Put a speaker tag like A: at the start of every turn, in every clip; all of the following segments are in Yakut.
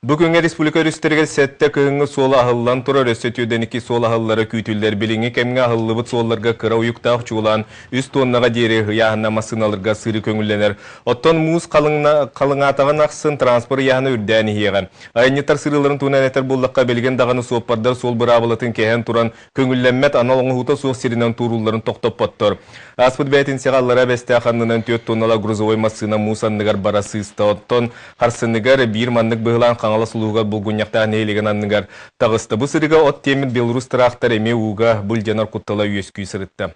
A: Бу күҥҥэ республика өрүстэригэр сэттэ кыһыҥҥы суол аһыллан турар, өссө түөртэн икки суол аһыллара күүтүллэр. Билиҥҥи кэмҥэ аһыллыбыт суолларга кыра уйуктаах чуулаан үс туоннаҕа диэри ыйааһыннаах массыыналарга сырыы көҥүллэнэр. Оттон муус халыҥаатаҕын ахсын транспорт ыйааһына үрдээн иһиэҕэ. Айанньыттар сырыыларын туһунан этэр буоллахха, билигин даҕаны суоппардар суол быраабылатын кэһэн туран көҥүллэммэт анал оҥоһуута суох сиринэн туруулларын тохтоппоттор. Ааспыт бээтинсэҕэ Аллараа Бэстээх аннынан түөрт туонналаах грузовой массыына муус анныгар бара сыыста. Оттон харсыныгар биир маннык быһылаан Хаҥалас улууһугар Булгунньахтаах нэһилиэгин анныгар таҕыста. Бу сырыыга от тиэммит Беларусь тыраахтар эмиэ ууга былдьанар куттала үөскүү сырытта.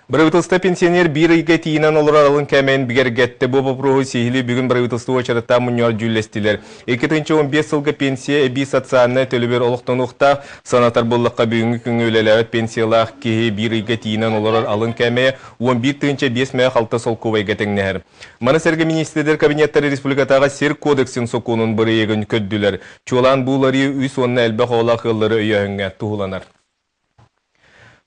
A: Бырабыыталыста пенсионер биир ыйга тиийинэн олорор алын кээмэйин бигэргэттэ. Бу боппуруоһу сиһилии бүгүн бырабыыталыстыба уочараттаах мунньаҕар дьүүллэстилэр. 2015 сылга пенсия эбии социальнай төлөбүр олохтонуохтаах. Санатар буоллахха, бүгүҥҥү күҥҥэ үлэлээбэт пенсиялаах киһи биир ыйга тиийинэн олорор алын кээмэйэ 11 5 6 солкуобайга тэҥнэһэр. Маны сэргэ миниистирдэр кабинеттара республикатааҕы сир кодексын сокуонун бырайыагын көрдүлэр. Чуолаан бу уларыйыы үс уонна элбэх оҕолоох ыаллары өйөөһүҥҥэ туһуланар.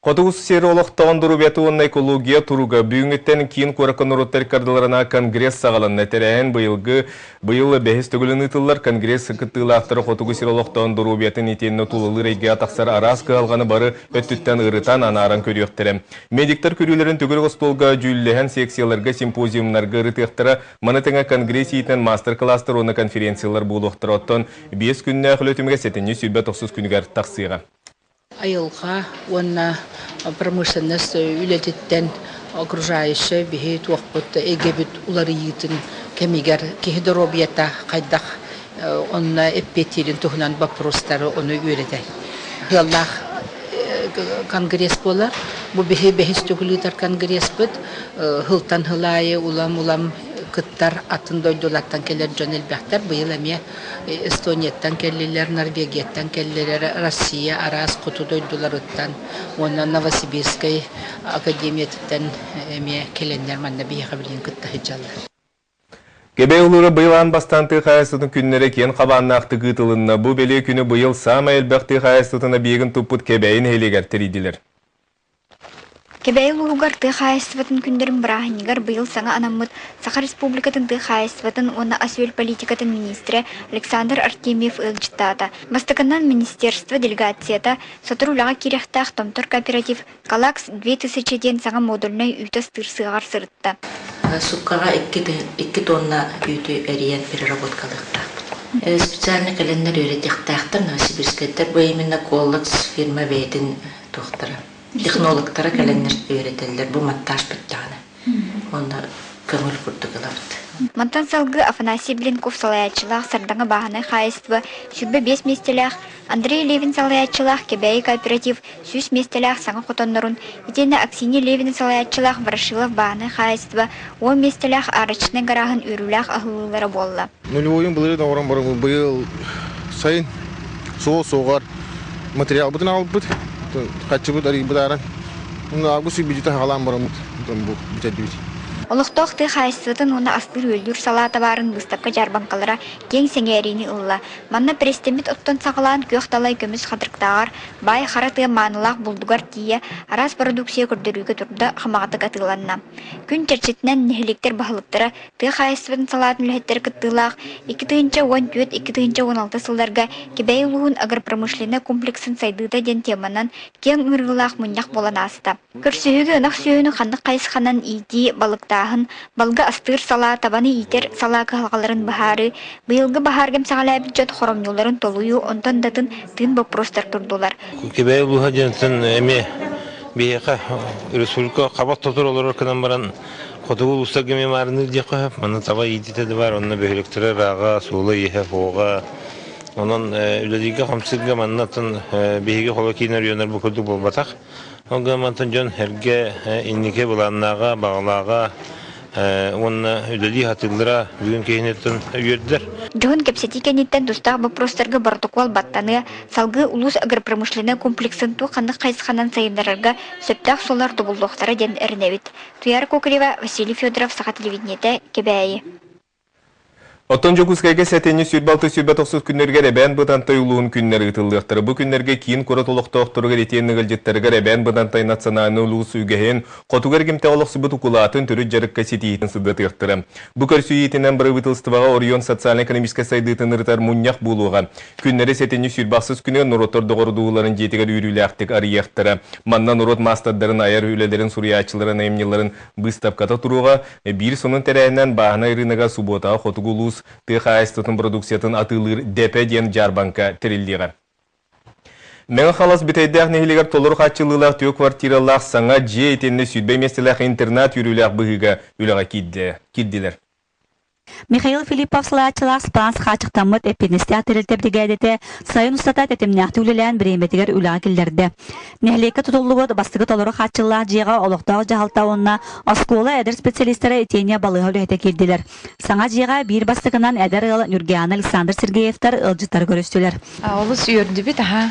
A: Хотугу сир олохтооҕун доруобуйата уонна экология туруга бүгүҥҥүттэн киин куоракка норуоттар ыккардыларына конгресс саҕаланна. Тэрээһин быйылгы быйыл бэһис төгүлүн ыытыллар. Конгресс кыттыылаахтара хотугу сир олохтооҕун доруобуйатын итиэннэ тулалыыр эйгэҕэ тахсар араас кыһалҕаны бары өттүттэн ырытан, анааран көрүөхтэрэ. Медиктэр көрүүлэрин төгүрүк остуолга дьүүллэһэн секцияларга, симпозиумнарга ырытыахтара. Маны тэҥэ конгресс иитинэн маастар-кылаастар уонна конференциялар буолуохтара. Оттон биэс күннээх үлэ түмүгэ сэтинньи 29 күнүгэр тахсыаҕа.
B: Айылҕа уонна промышленность үлэтиттэн окружающай биһи туохпут эйгэбит уларыйыытын кэмигэр киһи доруобуйата хайдах онно эппиэттиирин туһунан боппуруостары ону үөрэтэр. Ыаллаах конгресс буолар. Бу биһи бэһис төгүл ыытар конгресспыт сылтан сыл аайы улам-улам кыттар атын дойдулартан кэлэр дьон элбэхтэр. Быйыл эмиэ Эстонияттан кэллилэр, Норвегияттан кэллилэр, Россия араас хоту дойдуларыттан уонна Новосибирскай академиятыттан эмиэ кэлэннэр манна биһиэхэ билигин кытта сылдьаллар.
A: Кэбэй улуура быйыл аан бастаан тыа хаһаайыстыбатын күннэрэ киэн хабааннаахтык ыытылынна. Бу бэлиэ күнү быйыл саамай элбэх тыа хаһаайыстыбатын объегын туппут Кэбээйи нэһилиэгэр тэрийдилэр.
C: Кэбээйи улууһугар тыа хаһаайыстыбатын күннэрин бырааһынньыгар быйыл саҥа анаммыт Саха Республикатын тыа хаһаайыстыбатын уонна ас-үөл политикатын миниистирэ Александр Артемьев ыалдьыттаата. Бастакынан министерство делегацията сотору үлэҕэ киириэхтээх Томтор кооператив «Калакс 2000» диэн саҥа модульнай үүтү астыыр сыаҕар сырытта.
D: Суккаҕа икки тонна үүтү эрийэн переработкалыахтаахпыт. Специально кэлэннэр үөрэтиэхтээхтэр Новосибирскайдар бу именно Коллакс фирма бэйэтин туохтара технологтара кэлэннэр үөрэтэллэр бу монтаж бүттэҕинэ уонна көҥүл курдук ылабыт.
C: Мантан салгыы Афанасий Блинков салайааччылаах Сардаҥа бааһынай хаһаайыстыба 25 миэстэлээх, Андрей Левин салайааччылаах Кэбээйи кооператив 100 миэстэлээх саҥа хотоннорун, итиэннэ Аксинья Левина салайааччылаах Ворошилов бааһынай хаһаайыстыба 10 миэстэлээх арочнай гарааһын үөрүүлээх аһыллыылара буолла.
E: Нулевойун былырыын оҥорон баран быйыл сайын суол суоҕар материалбытын аҕалбыт, хаччыбыт арыйбыт ааран. Август бүдүтэ хаалаан бараммыт бу бүтэрдибит.
C: Олохтоох тыа хаһаайыстыбатын уонна астыыр-үөллүүр салаа табаарын быыстапка-дьаарбаҥкалара киэҥ сэҥээриини ылла. Манна престэммит оттон саҕалаан күөх далай көмүс хатырыктааҕар, баай хара тыа маанылаах булдугар тиийэ араас бородууксуйа көрдөрүүгэ турда, хамаҕатык атыыланна. Күн чэрчитинэн нэһилиэктэр баһылыктара тыа хаһаайыстыбатын салаатын үлэһиттэрэ кыттыылаах 2014-2016 сылларга Кэбээйи улууһун агропромышленнай комплексын сайдыыта диэн теманан киэҥ ыҥырыылаах мунньах буолан ааста. Көрсүһүүгэ ынах сүөһүнү ханнык хайысханан иитии, балыктааһын, балга астыыр салаа, табаны иитэр салаа кыһалҕаларын быһаарыы, быйылгы баһаарга эмсэҕэлээбит дьон хоромньуларын толуйуу, онтон да атын тыын боппуруостар турдулар.
F: Кэбээйи улууһа диэнтэн эмиэ биһиэхэ республика хабах тотур олорор гынан баран хотугу улуустарга эмиэ маарынныыр диэххэ сөп. Манна таба иитиитэ да баар, онно бөһүөлэктэрэ ырааҕа, суола-ииһэ суоҕа. Онон үлэлииргэ-хамсыырга манна атын биһиги холо киин оройуоннар бу курдук буолбатах. Ол гынан мантан дьон эргэ инники былааннааҕа, баҕалааҕа уонна үлэлии сатыыллара бүгүн киһиниттэн үөрдэр.
C: Дьоһун кэпсэтии кэнниттэн тустаах боппуруостарга боротокуол баттаныа, салгыы улуус агропромышленнай комплексын туох ханнык хайысханан сайыннарарга сөптөөх суоллар тобуллуохтара диэн эрэнэбит. Туйаара Кокорева, Василий Федоров, Саха телевидениетэ, Кэбээйи.
A: Оттон Дьокуускайга сэтинньи 26-29 күннэригэр Эбээн Бытантай улууһун күннэрэ ыытыллыахтара. Бу күннэргэ киин куорат олохтоохторугар итиэннэ ыалдьыттарыгар Эбээн Бытантай национальнай улуус үгэһин, хотугу эргимтэҕэ олохсуйбут укулаатын төрүт дьарыкка ситиһиитин сырдатыахтара. Бу көрсүһүү иитинэн бырабыыталыстыбаҕа оройуон социальнай-экономическай сайдыытын ырытар мунньах буолуоҕа. Күннэри сэтинньи 28 күнүгэр норуоттар доҕордоһууларын дьиэтигэр үөрүүлээхтик арыйыахтара. Манна норуот маастардарын айар үлэлэрин, суруйааччыларын айымньыларын быыстапката туруоҕа. Биир сонун тэрээһинэн Бааһынай ырыынага субуотаҕа хотугу улуус тыа хаһаайыстыбатын продукциятын атыылыыр ДЭПЭ диэн дьаарбаҥка тэриллиэҕэ. Мэҥэ Хаҥалас Бүтэйдээх нэһилиэгэр толору хааччыллыылаах түөрт квартиралаах саҥа дьиэ итиэннэ 20 миэстэлээх интернат үөрүүлээх быһыыга үлэҕэ киирдилэр.
G: Михаил Филиппов салайааччылаах Спанс хааччахтаммыт эппиэтинэстээх тэрилтэ биригээдэтэ сайын устата тэтимнээхтик үлэлээн бириэмэтигэр үлэҕэ киллэрдэ. Нэһилиэккэ тутуллубут бастакы толору хааччыллаах дьиэҕэ олохтоох дьаһалта уонна оскуола эдэр специалистара итиэннэ балыыһа үлэһитэ киирдилэр. Саҥа дьиэҕэ биир бастакынан эдэр ыал Ньургиана Александр Сергеевтар ыалдьыттары көрүстүлэр.
H: Олус үөрдүбүт, аһа.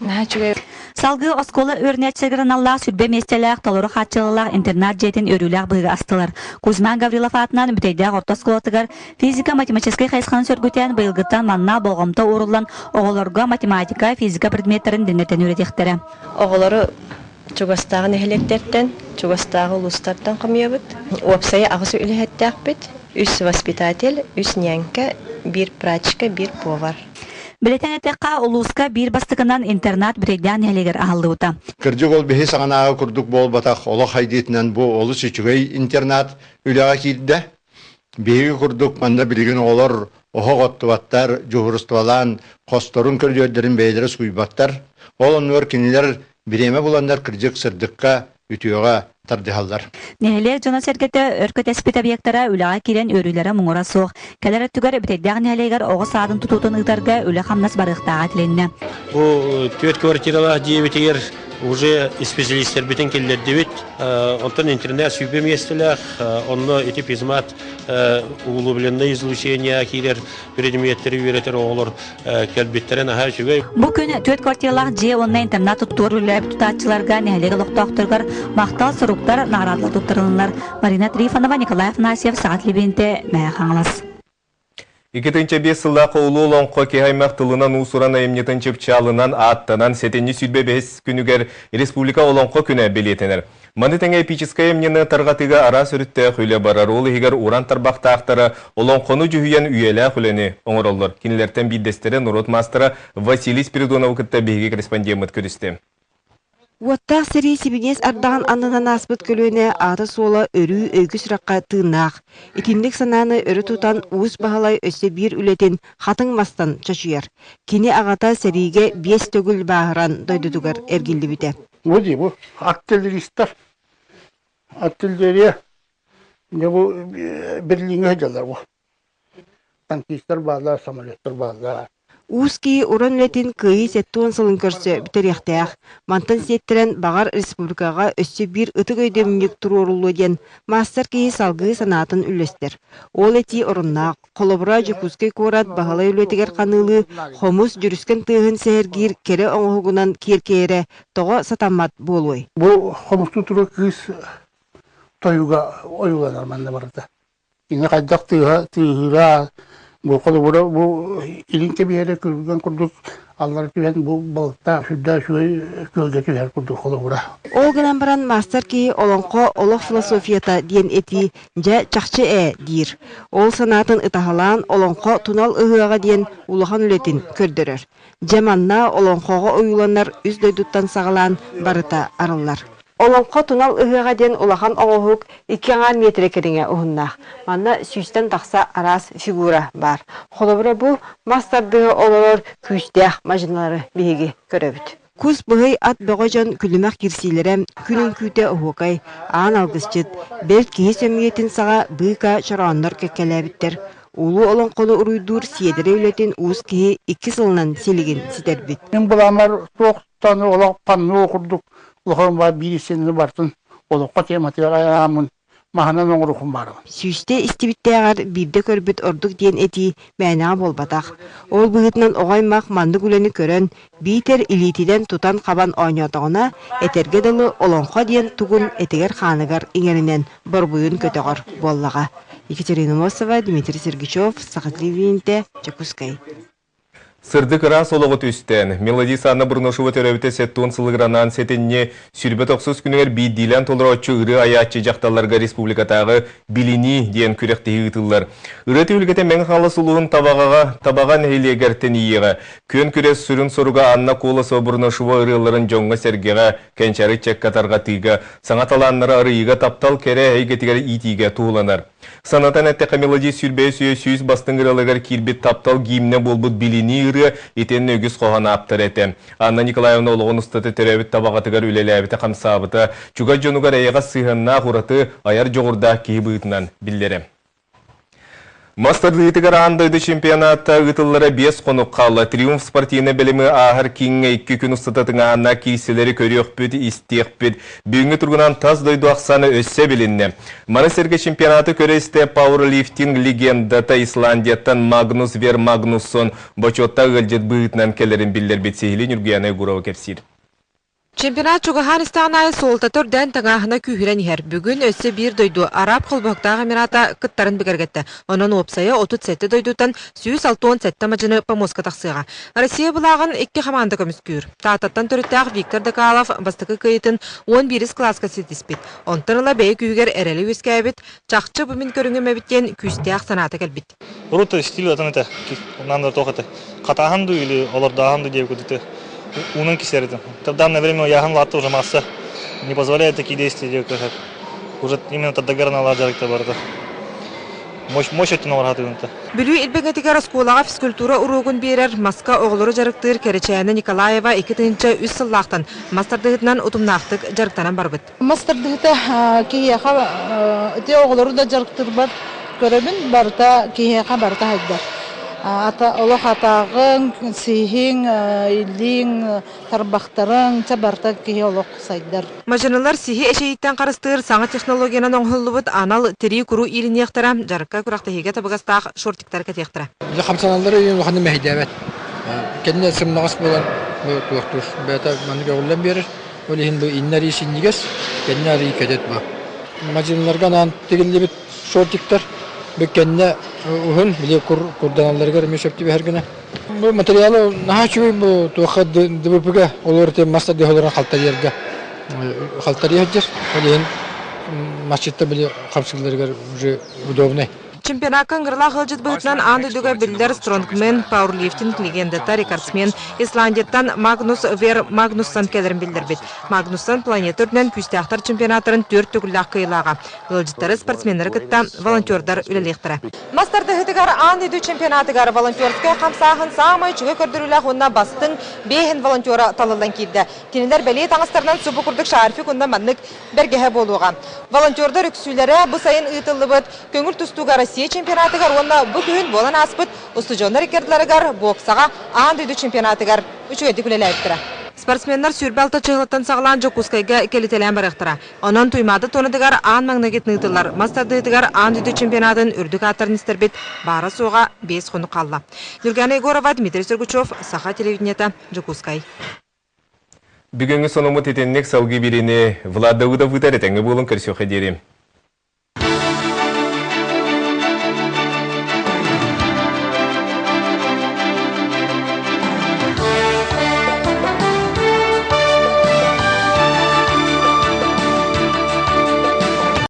H: Наһаа үчүгэй.
G: Салгыы оскуола үөрэнээччилэригэр аналлаах 20 миэстэлээх толору хааччыллыылаах интернат дьиэтин үөрүүлээх быһыыга астылар. Кузьма Гаврилов аатынан Бүтэйдээх орто оскуолатыгар физико-математическай хайысханы сөргүтэн, быйылгыттан манна болҕомто ууруллан оҕолорго математика, физика предметтэрин дэннэтэн үөрэтиэхтэрэ.
I: Оҕолору чугастааҕы нэһилиэктэртэн, чугастааҕы улуустартан хомуйабыт. Уопсайа аҕыс үлэһиттээхпит. Үс воспитатель, үс нянька, биир прачка, биир повар.
G: Бэлиэтээн эттэххэ, улууска биир бастакынан интернат Бүтэйдээх нэһилиэгэр аһыллыбыта.
J: Кырдьык ол биһи саҕанааҕы курдук буолбатах, олох хайдыытынан бу олус үчүгэй интернат үлэҕэ киирдэ. Биһиги курдук манна билигин оҕолор оһох оттубаттар, дьуһуурустубалаан хосторун көрүдүөрдэрин бэйэлэрэ сууйбаттар. Ол оннугар кинилэр бириэмэ буланнар кырдьык сырдыкка, үтүөҕэ тардыһаллар.
G: Нэһилиэк дьоно-сэргэтэ өр кэтэспит объектара үлэҕэ киирэн үөрүүлэрэ муҥура суох. Кэлэр өттүгэр Бүтэйдээх нэһилиэгэр оҕо саадын тутуутун ыытарга үлэ-хамнас барыахтааҕа этилиннэ.
K: Бу түөрт квартиралаах дьиэбитигэр уже исписэлиистэрбитин киллэрдибит. Онтон интернет 120 миэстэлээх, онно ити физмат углубленное излучение киирэр предметтэри үөрэтэр оҕолор кэлбиттэрэ наһаа үчүгэй.
G: Бу күн түөрт квартиралаах дьиэ уонна интернат туттуур үлэлээбит тутааччыларга нэһилиэк олохтоохторугар махтал суруктар, наҕараадалар туттарылыннар. Марина Трифонова, Николай Афанасьев, Саха телевидениетэ, Мэҥэ Хаҥалас.
A: 2005 сыллаах Улуу Олоҥхо киһи аймах тылынан уус-уран айымньытын чыпчаалынан ааттанан сэтинньи 25 күнүгэр республика Олоҥхо күнэ бэлиэтэнэр. Маны тэҥэ эпическэй айымньыны тарҕатыыга араас өрүттээх үлэ барар, ол иһигэр уран тарбахтаахтара олоҥхону дьүһүйэн үйэлээх үлэни оҥороллор. Кинилэртэн биирдэстэрэ норуот маастара Василий Спиридоновы кытта биһиги корреспондеммыт көрүстэ.
L: Уоттаах сэрии сибиниэс ардаҕын аннынан ааспыт көлүөнэ аата-суола өрүү өйгө-сүрэххэ тыыннаах. Итинник санааны өрө тутан Уус Баһылай өссө биир үлэтин хатыҥ мастан чочуйар. Кини аҕата сэриигэ биэс төгүл бааһыран дойдутугар эргиллибитэ.
M: Бу дии бу артиллеристар артиллерия дьэ бу Берлиҥҥэ сылдьаллар бу танкистар бааллар самолеттар бааллар
L: Уус киһи уран үлэтин Кыайыы 70 сылын көрсө бүтэриэхтээх. Мантан сиэттэрэн, баҕар, республикаҕа өссө биир ытык өйдөбүнньүк туруоруллуо диэн маастар киһи салгыы санаатын үллэстэр. Ол этии оруннаах. Холобура, Дьокуускай куорат Баһылай үлэтигэр ханыылыы хомус дьүрүскэн тыаһын сэһэргиир кэрэ оҥоһугунан киэркэйэрэ тоҕо сатаммат буолуой?
M: Бу хомустуу турар кыыс тойуга ойууланар манна барыта. Кини хайдах тыаһа тыаһыыра, бу холобура бу илин кэбиһэрэ күргэн курдук аллара түһэн бу балыктаах сүрдээх үчүгэй күөлгэ түһэр курдук холобура.
L: Ол гынан баран маастар киһи олоҥхо олох философията диэн этии дьэ чахчы ээ диир. Ол санаатын ытаһалаан олоҥхо тунал ыһыаҕа диэн улахан үлэтин көрдөрөр. Дьэ манна олоҥхоҕо ойууланар үс дойдуттан саҕалаан барыта арыллар. Олоҥхо тунал ыһыаҕа диэн улахан оҥоһук икки аҥаар миэтэрэ кэриҥэ уһуннаах. Манна сүүстэн тахса араас фигура баар. Холобура бу мас тардыһа олорор күүстээх мадьыналары биһиги көрөбүт. Кус быһый ат бөҕө дьон күлүмэх киирсиилэрэ, күн үҥкүүтэ оһуокай, аан алгысчыт, бэл киһи сөмүйэтин саҕа быыка чорооннор кэккэлээбиттэр. Улуу олоҥхону уруйдуур сиэдэрэй үлэтин уус киһи икки сылынан силигин ситэрбит.
M: Мин былааммар туохтан олох панно курдук улахан баар биир истиэнэни барытын олоххо тематыгар айааммын маһынан оҥоруохум баарабын.
L: Сүүстэ истибиттээҕэр биирдэ көрбүт ордук диэн этии мээнэҕэ буолбатах. Ол быһыытынан оҕо аймах маннык үлэни көрөн, биитэр илиитинэн тутан-хабан оонньоотоҕуна, этэргэ дылы олоҥхо диэн тугун этигэр-хааныгар иҥэринэн борбуйун көтөҕөр буоллаҕа. Екатерина Мосова, Дмитрий Сергучев, Саха телевидениетэ, Дьокуускай.
A: Сырдык ыраас олоҕу түстээн, Мелодист Анна Бурнашова төрөөбүтэ 70 сылыгар анаан сэтинньи 29 күнүгэр биирдиилээн толорооччу ырыа айааччы дьахталларга республикатааҕы Билинии диэн күрэхтэһии ыытыллар. Ырыа түһүлгэтэ Мэҥэ Хаҥалас улууһун Табаҕаҕа Табаҕа нэһилиэгэр тэнийиэҕэ. Күөн күрэс сүрүн соруга Анна Колосова-Бурнашова ырыаларын дьоҥҥо-сэргэҕэ, кэнчээри ыччакка тарҕатыыга, саҥа талааннары арыйыыга, таптал кэрэ эйгэтигэр иитиигэ туһуланар. Санатан эттэххэ, мелодист 25 үйэ 100 бастыҥ ырыаларыгар киирбит таптал гимнэ буолбут Билинии ырыа итиэннэ үгүс хоһоон ааптара этэ. Анна Николаевна олоҕун устата төрөөбүт Табаҕатыгар үлэлээбитэ-хамсаабыта, чугас дьонугар эйэҕэс сыһыаннаах ураты айар дьоҕурдаах киһи быһыытынан биллэрэ. Мас тардыһыытыгар аан дойду чемпионата ыытыллара 5 хонук хаалла. Триумф спортивнай бэлэми ааһар кииҥҥэ 2 күн устата тыҥааһыннаах киирсиилэри көрүөхпүт, истиэхпит. Бүгүҥҥү туругунан тас дойду ахсаана өссө эбилиннэ. Маны сэргэ чемпионаты көрө-истэ пауэрлифтинг легендата Исландияттан Магнус Вер Магнуссон бочуоттаах ыалдьыт быһыытынан кэлэрин биллэрбит сиһилии Ньургуяна Егорова кэпсиир.
N: Чемпионат чугаһаан истэҕин аайы суолтата үрдээн тыҥааһына күүһүрэн иһэр. Бүгүн өссө биир дойду Араб Холбоһуктаах Эмирата кыттарын бигэргэттэ. Онон уопсайа 37 дойдуттан 167 мадьыны помостка тахсыаҕа. Россия былааҕын икки хамаанда көмүскүүр. Тааттаттан төрүттээх Виктор Докалов бастакы кыайыытын 11 кылааска ситиспит. Онтон ыла бэйэ күүһүгэр эрэли үөскээбит, чахчы бу мин көрүҥүм эбит диэн күүстээх санаата кэлбит.
O: Урут стиль атын этэ, надо туох этэ, хатааһын дуу или олордооһун дуу диэбит курдук уунан кисэр этим. В данное время яһын латта уже масса не позволяет такие действия делать. Уже именно таддагарна дьарыкта барда. Мощь, мощь өттүн оҥорохатыгынта.
N: Бүлүү Илбэҥэтигэр оскуолаҕа физкультура уруогун биэрэр маска оҕолору дьарыктыыр Кэрэчээнэ Николаева 2003 сыллаахтан мас тардыһыытынан утумнаахтык дьарыктанан барбыт.
P: Мас тардыһыта киһиэхэ ити оҕолору да дьарыктыырбар көрөбүн, барыта киһиэхэ барыта хайдар. Ата олох атааҕыҥ, сиһиҥ, илииҥ, тарбахтарыҥ, чэ барыта киһи олох сайдар.
N: Мадьынылар сиһи эчэйииттэн харыстыыр саҥа технологиянан оҥоһуллубут анал тирии куру иилиниэхтэрэ, дьарыкка күрэхтэһиигэ табыгастаах шортиктары кэтиэхтэрэ.
Q: Хамсаналлара үйэн улаханнык мэһэйдээбэт. Кэннэ сымнаҕас буолан туохтуур. Бэйэтэ маннык өҕүллэн биэрэр. Ол иһин бу иннэ арыы синньигэс, кэннэ арыы кэтит бу. Мадьыныларга анаан тигиллибит шортиктар бу кэннэ уһун, били курданалларыгар эмиэ сөп түбэһэр гына. Бу материалы наһаа үчүгэй бу туохха ДВП-га олорор мас тардыһаларын халтарыйарга халтарыйа сылдьар. Ол иһин масчыттар били хамсыылларыгар уже удобнай.
N: Чемпионакка ыҥырылаах ыалдьыт быһыытынан аан дойдуга биллэр стронгмен, пауэрлифтинг легендата, рекордсмен Исландияттан Магнус Вер Магнуссон кэлэрин биллэрбит. Магнуссон планета үрдүнэн күүстээхтэр чемпионаттарын түөрт төгүллээх кыайыылааҕа. Ыалдьыттары спортсменнары кытта волонтердар үлэлиэхтэрэ. Мас тардыһыытыгар аан дойду чемпионатыгар волонтерскай хамсааһын саамай үчүгэй көрдөрүүлээх уонна бастыҥ биэһин волонтера талыллан киирдэ. Кинилэр бэлиэ таҥастарынан субу курдук шарфик уонна маннык бэргэһэ буолуоҕа. Волонтердар үксүлэрэ бу сайын ыытыллыбыт көҥүл тустууга Россия чемпионатыгар уонна бу күһүн буолан ааспыт устудьуоннар иккардыларыгар боксаҕа аан дойду чемпионатыгар үчүгэйдик үлэлээбиттэрэ. Спортсменнар 26 чыһылыттан саҕалаан Дьокуускайга кэлитэлээн барыахтара. Онон Туймаада туонатыгар аан маҥнайгы ыытыллар мас тардыытыгар аан дойду чемпионатын үрдүк ааттарын истэрбит баара-суоҕа 5 хонук хаалла. Нюргана Егорова, Дмитрий Сергучев, Саха телевидениета, Дьокуускай.
A: Бүгүҥҥү сонуммут итинник салгыы биэриини Влад Давыдов ыытар этэҥҥэ буолун көрсүөххэ диэри.